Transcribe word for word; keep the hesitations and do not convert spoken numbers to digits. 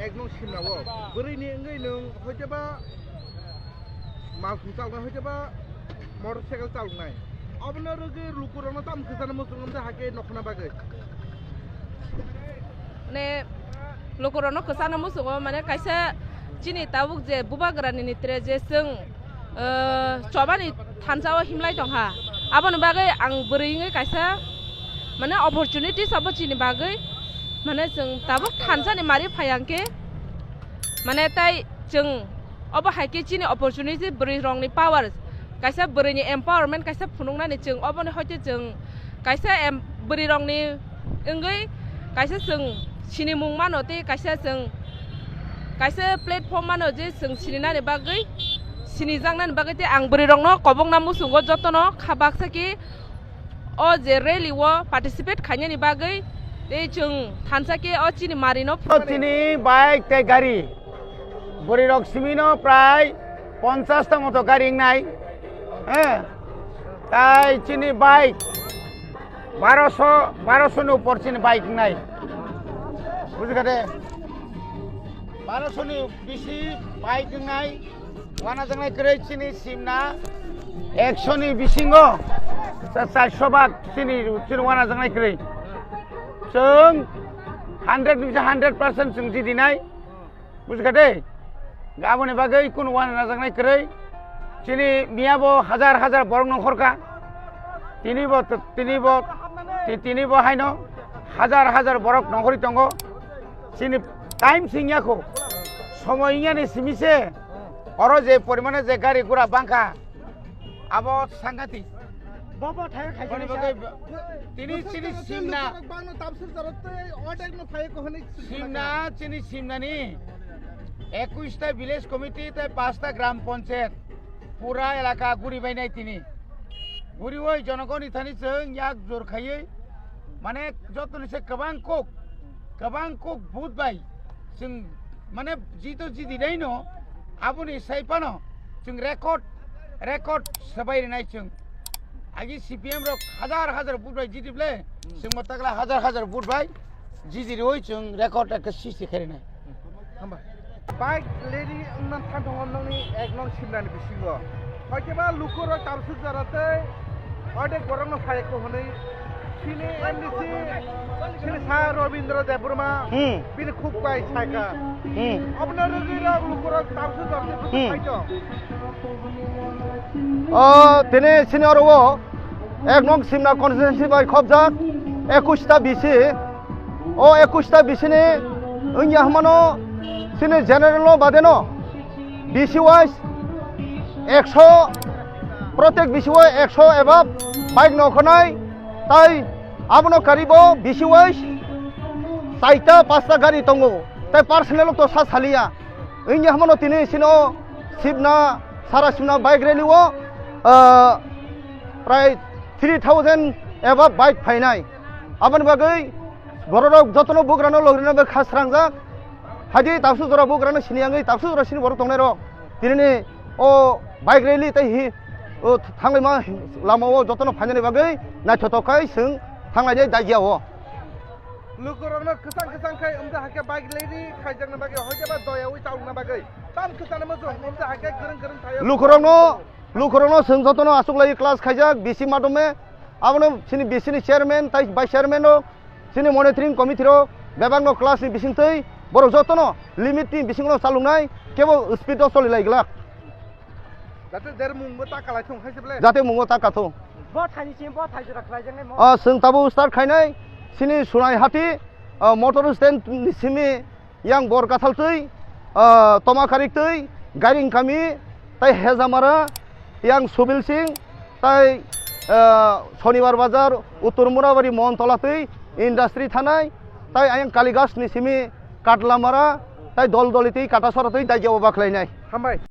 Ek nung simna o. Bwrwi ni wngwi nung hoite ba malkhung chalnai, hoite ba motorcycle chalnai. Obono rwgwi lukurokno tam kwchana muchung wngkha hake nokhna bagwi. Mane lukurokno kwchana muchungo, mane kaisa chini tabuk je bubagrani ni tre je chwng, eh, chobani thansa o himlai tongkha. Aboni bagwi ang bwrwi wngwi kaisa mane opportunities abo chini bagwi, mane chwng tabuk thansa ni mari phai hwnkhe, mane tai chwng obo hai khe chini opportunity, bwrwi rokni power, kaisa bwrwini empowerment kaisa phunuknani chwng oboni hoite chwng kaisa em-, bwrwi rokni wngwi kaisa chwng sinimung mano tei kaisa chwng kaisa platform mano je chwng sininani bagwi, sinijaknani bagwi tei ang bwrwi rokno kobokna muchungo jotono kha baksa khe o je rally o participate khainani bagwi tei chwng thansa khe o chini mari no phunuknani. Chini bike tei gari, bwrwi rok simi no prai ponchas ta moto gari wngnai, eh, tai chini bike baroso, baroso ni upor chini bike wngnai, bujikha de, baroso ni bisi bike wngnai. Wanajaknai kwrwi chini simna ekso ni bisingo cha-, charso bak chini, chini wanajaknai kwrwi. Chwng hundred ni bisa hundred percent chwng jidinai. Bujikha de? Aboni bagwi kunu wanajaknai kwrwi. Chini miyabo hajar hajar borok nongkhorkha. Tinibo, tinibo, ti-, tinibo haino hajar hajar borok nongkhorwi tongo. Chini time singya kho. Somoy wngya ni simi se. Oro je porimane je gari gura bangkha, abo sangati. Bobo thai khai Boni bagwi ba-, tini, tini simna. Bangno tabsir jarot tei odek no phai ko hwnwi simna, chini simnani ekush ta village committee tei panch ta gram panchayat pura elaka guri bainai tini. Guriwi jonogoni thani chwng yak jor khaiwi, mane jotoni se kwbang kok, kwbang kok vote bai chwng mane jito jidi naino, aboni sai phano chwng record, record swbai rinai chwng. Agi C P M rok hajar hajar vote bai jidi ble, chwngbo takla hajar hajar vote bai jidi rwi chwng record ekhe srishti khairinai. Hambai. Bike rally wngna thanthongo nokni ek nong simnani bisingo. Hoikhe ba lukurok tabsuk jora tei odek borokno phai ko hwnwi chini M D C chini sa Robindra Debbarma Hmm. bini khuk bai saikha. Hmm. Obono rwgwi rok lukurok tabsuk jora tei Hmm. phai tong. O tini sini oro o ek nong simna constituency bai khobjak ekush ta B C. O ekush ta B C ni wngya hwnmano chini general no bade no B C wise ekso, protek B C wise ekso eba bike no khonai, tai abono karibo B C wise chaita pasta gari tongo, tai personal to sa saliya. Wngya hwnmano tini sino sibna, sara sibna bike rally o, ah, prai three thousand eba bike phainai. Aboni bagwi bororok jotono bugrano logrino be kha srangjak. Haidi tabsu jora bugrano sini yangwi tabsu jora sini borok tongnai rok. Tinini o bike rally tei hi o thanglaima lama o jotono phainani bagwi naithotok khai chwng thanglainai daigia o. Lukurokno kwchang kwchang khai wngkha hakhe bike rally khaijakna bagwi, hoikhe ba doyaui chalokna bagwi. Tam kwchangni muchung wngkha hakhe kwrwng kwrwng thaio. Lukurokno, lukurokno chwng jotono achuklai class khaijak B C madome. Abono chini B C ni chairman tai vice chairman rok, chini monitoring committee rok bebakno class ni bisingtwi borok jotono limit ni bisingno chaloknai, kebo speed o choli lai glak. Jate der mungbo ta kalai thung hai se ble. Jate mungbo ta kathung. Bo thani sim, bo thai jora khlai jang mo. Ah, chwng tabuk start khainai, chini Sunai Hati, ah, motor stand ni simi yang bor kathal twi, ah, toma karik twi, Gairing kami, tai Hejamara, yang Subil Singh, tai, ah, Shonibar Bazar, Uttor Murabari, Mohantola twi, industry thanai, tai ayang Kaligas ni simi Katlamara, tai Doldoli twi, Katasora twi, dai jabo bakhlainai. Hambai.